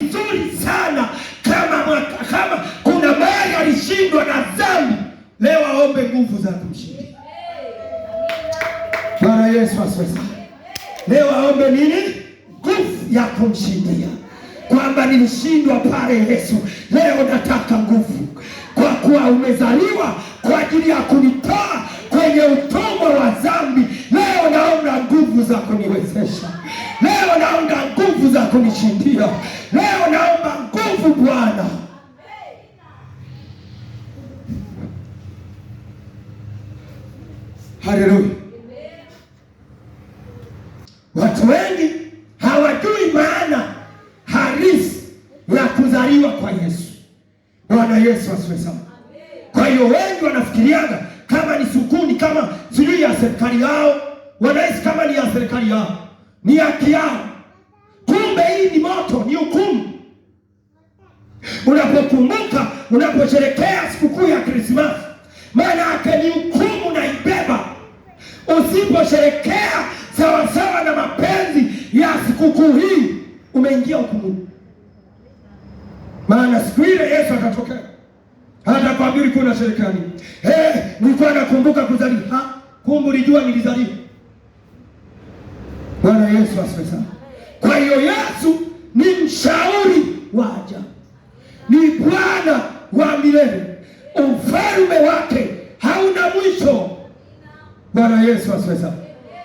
Vizuri sana kama kuna mahali alishindwa na dhambi, leo aombe nguvu za kumshinda. Bwana Yesu asifiwe sana. Leo aombe nini? Nguvu ya kumshindia, kwamba nilishindwa pale Yesu, leo nataka nguvu, kwa kuwa umezaliwa kwa ajili ya kunitoa kwenye utumwa wa dhambi. Leo naomba nguvu za kuniwezesha, leo naomba nguvu za kunishindia, leo naomba nguvu Bwana. Haleluya. Watu wengi hawajui maana halisi ya kuzaliwa kwa Yesu. Bwana Yesu asifiwe sana. Kwa hiyo wengi wanafikiriaga kama ni sukuni, kama sijui ya serikali yao, wanahisi kama ni ya serikali yao, ni haki yao. Kumbe hii ni moto, ni hukumu. Unapokumbuka, unaposherekea sikukuu ya Krismasi, maana yake ni hukumu naibeba. Usiposherekea sawasawa na mapenzi ya sikukuu hii, umeingia hukumuni. Maana siku ile Yesu akatokea, hata kwambia ulikuwa unasherekea nini? Hey, nilikuwa nakumbuka kuzaliwa. Kumbe ulijua nilizaliwa. Bwana Yesu asifiwe sana. Kwa hiyo Yesu ni mshauri wa ajabu, ni Bwana wa milele, ufalme wake hauna mwisho. Bwana Yesu asifiwe sana.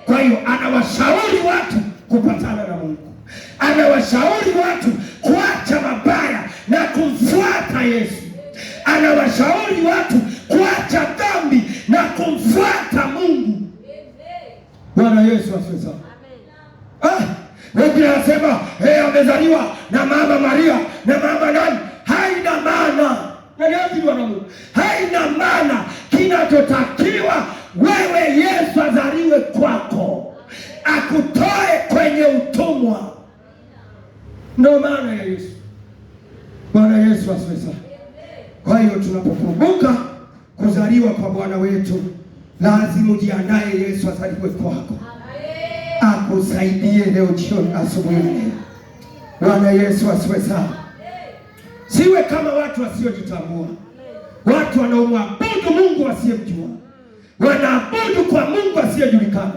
Kwa hiyo anawashauri watu kupatana na Mungu, anawashauri watu kuacha mabaya na kumfuata Yesu, anawashauri watu kuacha dhambi na kumfuata Mungu. Bwana Yesu asifiwe sana. Wengine wanasema hey, amezaliwa na mama Maria na mama nani. Haina maana, haina maana. Kinachotakiwa wewe, Yesu azaliwe kwako, akutoe kwenye utumwa. Ndio maana ya Yesu. Bwana Yesu asifiwe sana. Kwa hiyo tunapokumbuka kuzaliwa kwa Bwana wetu, lazima ujiandae Yesu azaliwe kwako, akusaidie leo jioni, asubuhi leo. Bwana Yesu asifiwe sana. Siwe kama watu wasiojitambua, watu wanaomwabudu Mungu wasiyemjua, wanaabudu kwa Mungu asiyejulikana.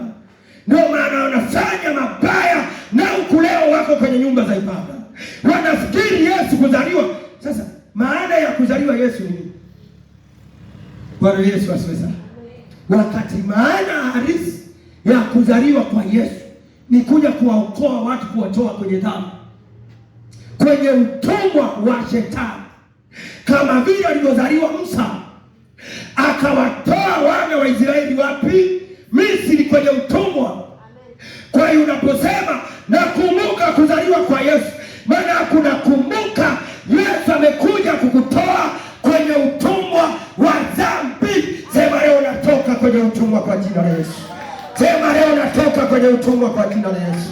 Ndio maana wanafanya mabaya, na huku leo wako kwenye nyumba za ibada, wanafikiri Yesu kuzaliwa. Sasa maana ya kuzaliwa Yesu ni nini? Bwana Yesu asifiwe sana. Wakati maana halisi ya kuzaliwa kwa Yesu ni kuja kuwaokoa watu, kuwatoa kwenye dhambi, kwenye utumwa wa shetani, kama vile alivyozaliwa Musa akawatoa wana wa Israeli wapi? Misri, kwenye utumwa. Kwa hiyo unaposema nakumbuka kuzaliwa kwa Yesu, maana kunakumbuka Yesu amekuja kukutoa kwenye utumwa wa dhambi. Sema leo natoka kwenye utumwa kwa jina la Yesu. Sema leo natoka kwenye utumwa kwa jina la Yesu.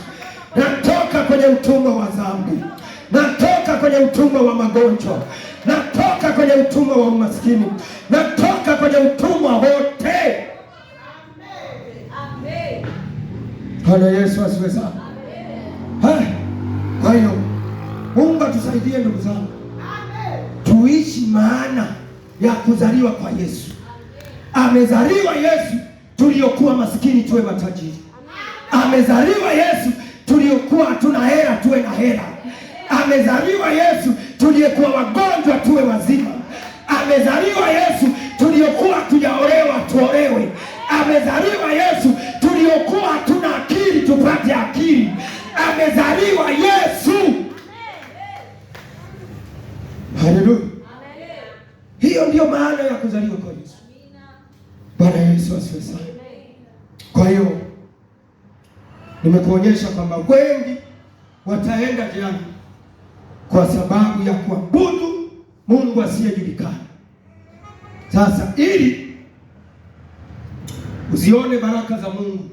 Natoka kwenye utumwa wa dhambi, natoka kwenye utumwa wa magonjwa, natoka kwenye utumwa wa umaskini, natoka kwenye utumwa wote. Bwana Yesu asifiwe sana. Kwa hiyo Mungu atusaidie ndugu zangu, tuishi maana ya kuzaliwa kwa Yesu. Amezaliwa Yesu tuliokuwa masikini tuwe matajiri. Amezaliwa Yesu tuliokuwa hatuna hela tuwe na hela. Amezaliwa Yesu tuliyekuwa wagonjwa tuwe wazima. Amezaliwa Yesu tuliokuwa hatujaolewa tuolewe. Amezaliwa Yesu tuliokuwa hatuna akili tupate akili. Amezaliwa Yesu. Haleluya! Hiyo ndiyo maana ya kuzaliwa kwa Yesu. Bwana Yesu asifiwe sana. Kwa hiyo nimekuonyesha kwamba wengi wataenda jehanamu kwa sababu ya kuabudu Mungu asiyejulikana. Sasa ili uzione baraka za Mungu,